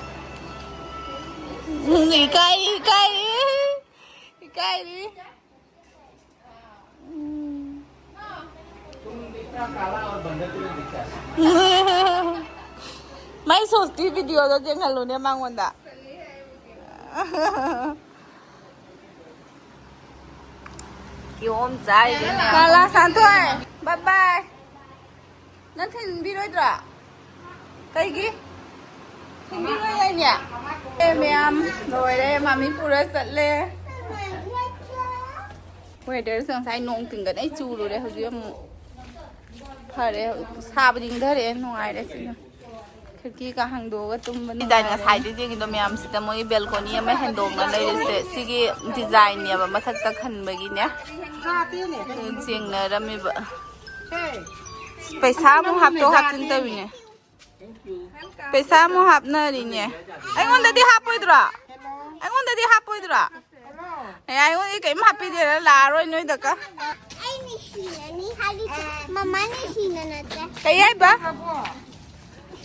ꯏꯀꯥꯏ, ꯏꯀꯥꯏ, ꯏꯀꯥꯏꯔꯤ꯫ तुम इतना काला और बंदर की तरह दिखता है। ꯃꯥꯏ ꯁꯣꯁꯇꯤ ꯚꯤꯗꯤꯑꯣꯗꯣ ꯌꯦꯡꯍꯜꯂꯨꯅꯦ ꯃꯉꯣꯟꯗ꯫ ꯀꯤꯍꯣꯝ ꯆꯥꯏꯁꯦ ꯃꯌꯥꯝ꯫ ꯀꯂꯥ ꯁꯥꯟꯊꯣꯏ, bye bye꯫ ꯅꯪ ꯊꯤꯟꯕꯤꯔꯣꯏꯗ꯭ꯔꯣ? ꯀꯩꯒꯤ? ꯊꯤꯟꯕꯤꯔꯣꯏ ꯍꯥꯏꯅꯦ? ꯑꯦ, ꯃꯌꯥꯝ ꯂꯣꯏꯔꯦ, ꯃꯥꯃꯤ ꯄꯨꯔ ꯆꯠꯂꯦ꯫ ꯋꯦꯗꯔꯁꯦ ꯉꯁꯥꯏ ꯅꯣꯡ ꯇꯤꯡꯒꯗꯩ ꯆꯨꯔꯨꯔꯦ, ꯍꯧꯖꯤꯛ ꯑꯃꯨꯛ ꯐꯔꯦ, ꯁꯥꯕꯗꯤ ꯏꯪꯊꯔꯛꯑꯦ, ꯅꯨꯡꯉꯥꯏꯔꯦ ꯁꯤꯅ꯫ ꯈꯤꯀ ꯍꯥꯡꯗꯣꯛꯑꯒ ꯇꯨꯝꯕ ꯗꯤꯖꯥꯏꯟ ꯅꯨꯡꯉꯥꯏꯔꯦ꯫ ꯉꯁꯥꯏꯗꯤ ꯌꯦꯡꯉꯤꯗꯣ ꯃꯌꯥꯝꯁꯤꯗ ꯃꯣꯏꯒꯤ ꯕꯦꯜꯀꯣꯅꯤ ꯑꯃ ꯍꯦꯟꯗꯣꯛꯅ ꯂꯩꯔꯤꯁꯦ ꯁꯤꯒꯤ ꯗꯤꯖꯥꯏꯟꯅꯦꯕ ꯃꯊꯛꯇ ꯈꯟꯕꯒꯤꯅꯦ꯫ ꯌꯦꯡꯅꯔꯝꯃꯤꯕ꯫ ꯄꯩꯁꯥ ꯑꯃꯨꯛ ꯍꯥꯞꯇꯣꯛ ꯍꯥꯞꯆꯤꯟ ꯇꯧꯔꯤꯅꯦ꯫ ꯄꯩꯁꯥ ꯑꯃꯨꯛ ꯍꯥꯞꯅꯔꯤꯅꯦ꯫ ꯑꯩꯉꯣꯟꯗꯗꯤ ꯍꯥꯞꯄꯣꯏꯗ꯭ꯔꯣ? ꯑꯩꯉꯣꯟꯗꯗꯤ ꯍꯥꯞꯄꯣꯏꯗ꯭ꯔꯣ? ꯑꯦ, ꯑꯩꯉꯣꯟꯗꯗꯤ ꯀꯔꯤꯝ ꯍꯥꯞꯄꯤꯗꯦꯅ ꯂꯥꯛꯑꯔꯣꯏ ꯅꯣꯏꯗꯀ꯫ ꯑꯩꯅ ꯁꯤꯅꯅꯤ ꯍꯥꯏꯔꯤꯁꯦ, ꯃꯃꯥꯅ ꯁꯤꯅ ꯅꯠꯇꯦ꯫ ꯀꯩ ꯍꯥꯏꯕ?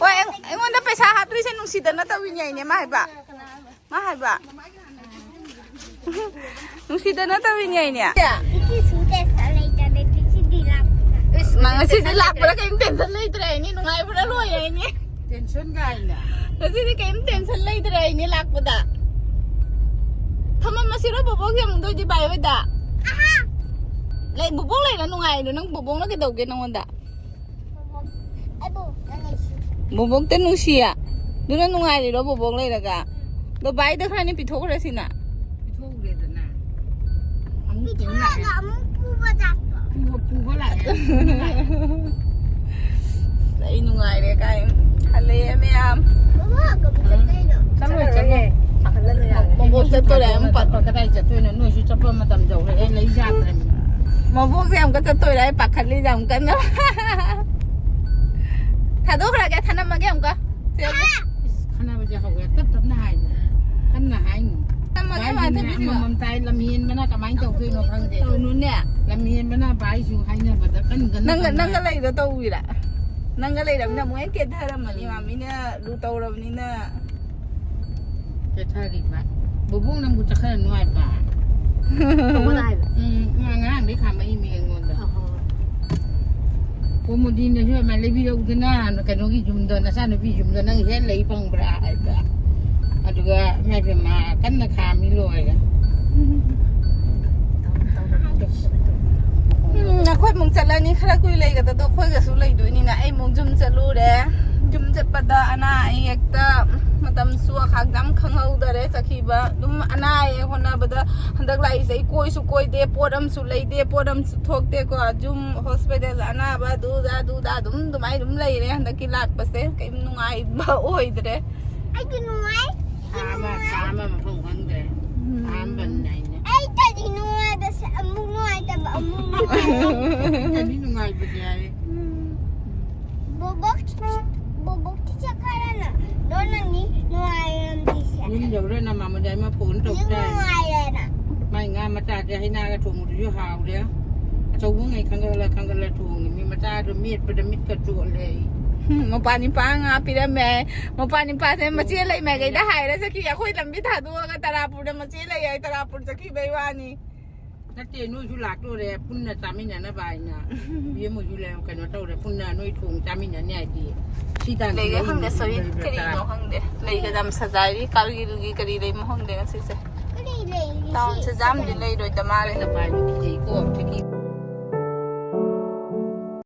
ꯍꯣꯏ, ꯑꯩ-, ꯑꯩꯉꯣꯟꯗ ꯄꯩꯁꯥ ꯍꯥꯞꯇ꯭ꯔꯤꯁꯦ ꯅꯨꯡꯁꯤꯗꯅ ꯇꯧꯔꯤꯅꯦ ꯑꯩꯅꯦ, ꯃꯥ ꯍꯥꯏꯕ꯫ ꯃꯥ ꯍꯥꯏꯕ꯫ ꯅꯨꯡꯁꯤꯗꯅ ꯇꯧꯔꯤꯅꯦ ꯑꯩꯅꯦ꯫ ꯏꯀꯤꯁꯨ ꯇꯦꯟꯁꯟ ꯂꯩꯇꯔꯦ, ꯉꯁꯤꯗꯤ ꯂꯥꯛꯄꯗ꯫ ꯏꯁ, ꯃꯥ ꯉꯁꯤꯗꯤ ꯂꯥꯛꯄꯗ ꯀꯔꯤꯝ ꯇꯦꯟꯁꯟ ꯂꯩꯇ꯭ꯔꯦ ꯑꯩꯅꯦ, ꯅꯨꯡꯉꯥꯏꯕꯅ ꯂꯣꯏꯔꯦ ꯑꯩꯅꯦ꯫ ꯇꯦꯟꯁꯟ ꯀꯥꯏꯅ꯫ ꯉꯁꯤꯗꯤ ꯀꯔꯤꯝ ꯇꯦꯟꯁꯟ ꯂꯩꯇ꯭ꯔꯦ ꯑꯩꯅꯦ ꯂꯥꯛꯄꯗ꯫ ꯊꯝꯃꯝꯃꯁꯤꯔꯣ ꯕꯣꯕꯣꯛꯁꯦ ꯑꯃꯨꯛꯇ ꯑꯣꯏꯗꯤ ꯚꯥꯏ ꯍꯣꯏꯗ? ꯂꯩ, ꯕꯣꯕꯣꯛ ꯂꯩꯔ ꯅꯨꯡꯉꯥꯏꯔꯤꯗꯣ, ꯅꯪ ꯕꯣꯕꯣꯛꯅ ꯀꯩꯗꯧꯒꯦ ꯅꯪꯉꯣꯟꯗ? ꯑꯩꯕꯨ ꯅꯪ ꯂꯩꯁꯤ꯫ ꯕꯣꯕꯣꯛꯇ ꯅꯨꯡꯁꯤꯌꯦ? ꯑꯗꯨꯅ ꯅꯨꯡꯉꯥꯏꯔꯤꯔꯣ ꯕꯣꯕꯣꯛ ꯂꯩꯔꯒ? ꯑꯗꯣ ꯚꯥꯏꯗ ꯈꯔꯅꯤ ꯄꯤꯊꯣꯛꯈ꯭ꯔꯁꯤꯅ꯫ ꯄꯤꯊꯣꯛꯈ꯭ꯔꯦꯗꯅ꯫ ꯑꯃꯨꯛ ꯄꯨ ꯄꯤꯊꯣꯛꯑꯒ ꯂꯥꯛꯑꯦ꯫ ꯑꯃꯨꯛ ꯄꯨꯕ ꯂꯥꯛꯄ꯫ ꯄꯨꯕ, ꯄꯨꯕ ꯂꯥꯛꯑꯦ꯫ ꯑꯩ ꯅꯨꯡꯉꯥꯏꯔꯦ ꯀꯥꯏ꯫ ꯍꯜꯂꯛꯑꯦ ꯃꯌꯥꯝ꯫ ꯕꯕꯥ, ꯀꯃꯥꯏ ꯆꯠꯇꯣꯏꯅꯣ? ꯆꯠꯂꯣꯏ, ꯆꯠꯂꯣꯏ꯫ ꯄꯥꯈꯠꯂꯅꯨ ꯌꯥꯔꯦ꯫ ꯃꯕꯣꯛ ꯆꯠꯇꯣꯔꯦ ꯑꯃꯨꯛ ꯄꯥꯈꯠ- ꯀꯗꯥꯏ ꯆꯠꯇꯣꯏꯅꯣ? ꯅꯣꯏꯁꯨ ꯆꯠꯄ ꯃꯇꯝ ꯌꯧꯔꯛꯑꯦ, ꯂꯩ ꯌꯥꯗ꯭ꯔꯦ꯫ ꯃꯕꯣꯛꯁꯦ ꯑꯃꯨꯛꯀ ꯆꯠꯇꯣꯏꯔꯦ, ꯑꯩ ꯄꯥꯈꯠꯂꯤꯁꯦ ꯌꯥꯝ ꯀꯟꯅ꯫ ꯊꯥꯗꯣꯛꯈ꯭ꯔꯒꯦ, ꯊꯅꯝꯃꯒꯦ ꯑꯃꯨꯛꯀ꯫ ꯁꯦ, ꯑꯃꯨꯛ꯫ ꯏꯁ, ꯈꯠꯅꯕꯁꯦ ꯍꯧꯔꯦ꯫ ꯇꯞ ꯇꯞꯅ ꯍꯥꯏꯅꯦ꯫ ꯀꯟꯅ ꯍꯥꯏꯅꯨ꯫ ꯊꯝꯃꯒꯦ, ꯚꯥꯏꯁꯤꯅꯦ ꯃꯥ ꯊꯝꯕꯤꯔꯤꯕ꯫ ꯑꯃꯃꯝ ꯇꯥꯏ, ꯂꯝꯍꯦꯟꯕꯅ ꯀꯃꯥꯏꯅ ꯇꯧꯗꯣꯏꯅꯣ ꯈꯪꯗꯦ꯫ ꯇꯧꯅꯨꯅꯦ꯫ ꯂꯝꯍꯦꯟꯕꯅ ꯚꯥꯏꯁꯨ ꯍꯥꯏꯅꯕꯗ ꯀꯟ ꯀꯟꯅ ꯅꯪꯒ, ꯇꯝꯅꯔꯦ꯫ ꯅꯪꯒ ꯂꯩꯔ ꯇꯧꯔꯤꯔꯥ? ꯅꯪꯒ ꯂꯩꯔꯕꯅꯤꯅ ꯑꯃꯨꯛ ꯍꯦꯟꯅ ꯀꯦꯊꯔꯝꯃꯅꯤ, ꯎꯝ꯫ ꯃꯥꯃꯤꯅ ꯂꯨ ꯇꯧꯔꯕꯅꯤꯅ꯫ ꯀꯦꯊꯔꯤꯕ꯫ ꯕꯣꯕꯣꯛ ꯅꯪꯕꯨ ꯆꯠꯈ꯭ꯔꯅꯨ ꯍꯥꯏꯕ꯫ ꯇꯧꯕ ꯂꯥꯛꯏꯕ꯫ ꯎꯝ, ꯃꯥ ꯉꯔꯥꯡꯗꯩ ꯈꯥꯝꯃꯛꯏꯃꯤ ꯑꯩꯉꯣꯟꯗ꯫ ꯑꯍꯣ꯫ ꯀꯣꯃꯣꯗꯤꯅꯁꯨ ꯑꯗꯨꯃꯥꯏꯅ ꯂꯩꯕꯤꯔꯛꯎꯗꯅ, ꯀꯩꯅꯣꯒꯤ ꯌꯨꯝꯗꯣ, ꯅꯆꯥꯅꯨꯄꯤ ꯌꯨꯝꯗꯣ ꯅꯪ ꯍꯦꯛ ꯂꯩ ꯐꯪꯕ꯭ꯔꯥ ꯍꯥꯏꯕ꯫ ꯑꯗꯨꯒ ꯏꯃꯥ ꯏꯕꯦꯝꯃ ꯀꯟꯅ ꯈꯥꯝꯃꯤ ꯂꯣꯏꯔꯦ꯫ ꯎꯝ, ꯑꯩꯈꯣꯏ ꯑꯃꯨꯛ ꯆꯠꯂꯅꯤ, ꯈꯔ ꯀꯨꯏ ꯂꯩꯒꯗꯕꯗꯣ ꯑꯩꯈꯣꯏꯒꯁꯨ ꯂꯩꯗꯣꯏꯅꯤꯅ꯫ ꯑꯩ ꯑꯃꯨꯛ ꯌꯨꯝ ꯆꯠꯂꯨꯔꯦ꯫ ꯌꯨꯝ ꯆꯠꯄꯗ ꯑꯅꯥ ꯑꯌꯦꯛꯇ ꯃꯇꯝꯁꯨ ꯈꯥꯛꯇꯪ ꯈꯪꯍꯧꯗꯔꯦ ꯆꯠꯈꯤꯕ꯫ ꯑꯗꯨꯝ ꯑꯅꯥ ꯑꯌꯦꯛ ꯍꯣꯠꯅꯕꯗ ꯍꯟꯗꯛ ꯂꯥꯛꯏꯁꯦ ꯑꯩ ꯀꯣꯏꯁꯨ ꯀꯣꯏꯗꯦ, ꯄꯣꯠ ꯑꯃꯁꯨ ꯂꯩꯗꯦ, ꯄꯣꯠ ꯑꯃꯁꯨ ꯊꯣꯛꯇꯦꯀꯣ꯫ ꯌꯨꯝ ꯍꯣꯁꯄꯤꯇꯥꯜ ꯑꯅꯥꯕ ꯑꯗꯨꯗ ꯑꯗꯨꯗ ꯑꯗꯨꯝ ꯑꯗꯨꯃꯥꯏꯅ ꯑꯗꯨꯝ ꯂꯩꯔꯦ꯫ ꯍꯟꯗꯛꯀꯤ ꯂꯥꯛꯄꯁꯦ ꯀꯩꯝ ꯅꯨꯡꯉꯥꯏꯕ ꯑꯣꯏꯗ꯭ꯔꯦ꯫ ꯑꯩꯗꯤ ꯅꯨꯡꯉꯥꯏ꯫ ꯊꯥ ꯑꯃ, ꯊꯥ ꯑꯃ ꯃꯐꯝ ꯈꯪꯗ꯭ꯔꯦ꯫ ꯎꯝ꯫ ꯑꯍꯥꯟꯕꯅꯤꯅ ꯑꯩꯅ꯫ ꯑꯩ ꯀꯔꯤ ꯅꯨꯡꯉꯥꯏꯕꯁꯦ ꯑꯃꯨꯛ ꯅꯨꯡꯉꯥꯏꯇꯕ ꯑꯃꯨꯛ ꯅꯨꯡꯉꯥꯏꯕ꯫ ꯑꯩꯅꯗꯤ ꯅꯨꯡꯉꯥꯏꯕꯅꯦ ꯍꯥꯏ꯫ ꯎꯝ꯫ ꯕꯣꯕꯣꯛ, ꯕꯣꯕꯣꯛꯇꯤ ꯆꯠꯈ꯭ꯔꯅ ꯗꯣꯅꯅꯤ ꯅꯨꯡꯉꯥꯏꯔꯝꯗ꯭ꯔꯤꯁꯦ꯫ ꯌꯨꯝ ꯌꯧꯔꯦ ꯅꯃꯥꯃꯗꯤ ꯑꯩꯃ ꯐꯣꯟ ꯇꯧ ꯌꯨꯝ ꯇꯥꯏ꯫ ꯅꯨꯡꯉꯥꯏꯔꯦꯅ꯫ ꯃꯥꯏ ꯉꯥ ꯃꯆꯥꯁꯦ ꯍꯩꯅꯥꯒ ꯊꯣꯡꯕꯗꯨꯁꯨ ꯍꯥꯎꯔꯦ꯫ ꯑꯆꯧꯕꯉꯩ ꯈꯪꯒꯠꯂ ꯈꯪꯒꯠꯂ ꯊꯣꯡꯉꯤ꯫ ꯃꯤ ꯃꯆꯥꯗꯣ ꯃꯦꯠꯄꯗ ꯃꯤꯠꯀ ꯆꯣꯠꯂꯦ ꯑꯩ꯫ ꯎꯝ, ꯃꯄꯥ ꯅꯤꯄꯥ ꯉꯥ ꯄꯤꯔꯝꯃꯦ꯫ ꯃꯄꯥ ꯅꯤꯄꯥꯁꯦ ꯃꯆꯦ ꯂꯩꯃꯒꯩꯗ ꯍꯥꯏꯔ ꯆꯠꯈꯤ꯫ ꯑꯩꯈꯣꯏ ꯂꯝꯕꯤ ꯊꯥꯗꯣꯛꯑꯒ ꯇꯔꯥꯄꯨꯔꯗ ꯃꯆꯦ ꯂꯩ ꯍꯥꯏ, ꯇꯔꯥꯄꯨꯔ ꯆꯠꯈꯤꯕꯩ ꯋꯥꯅꯤ꯫ ꯅꯠꯇꯦ, ꯅꯣꯏꯁꯨ ꯂꯥꯛꯇꯣꯔꯦ ꯄꯨꯟꯅ ꯆꯥꯃꯤꯟꯅꯅꯕ ꯍꯥꯏꯅ꯫ ꯏꯕꯦꯝꯃꯁꯨ ꯂꯩ, ꯀꯩꯅꯣ ꯇꯧꯔꯦ, ꯄꯨꯟꯅ ꯅꯣꯏ ꯊꯣꯡ ꯆꯥꯃꯤꯟꯅꯅꯤ ꯍꯥꯏꯗꯤ꯫ ꯁꯤ ꯇꯥꯟꯁꯤꯗ ꯂꯩꯒ ꯈꯪꯗꯦ, ꯑꯩ ꯁꯣꯔꯤ, ꯂꯩꯕ ꯀꯔꯤꯅꯣ ꯇꯥꯔꯦ꯫ ꯈꯪꯗꯦ꯫ ꯂꯩꯒ ꯌꯥꯝ ꯁꯖꯥꯏꯔꯤ, ꯀꯥꯔꯒꯤꯜꯒꯤ ꯀꯔꯤ ꯂꯩꯃꯣ ꯈꯪꯗꯦ ꯉꯁꯤꯁꯦ꯫ ꯀꯔꯤ ꯂꯩꯔꯤ ꯇꯥꯎꯟꯁꯦ ꯁꯤ? ꯖꯥꯝꯗꯤ ꯂꯩꯔꯣꯏꯗ ꯃꯥꯜꯂꯦ꯫ ꯑꯩꯅ ꯄꯥꯏꯕ ꯀꯤꯖꯩꯀꯣ, ꯊꯦꯛꯀꯤ꯫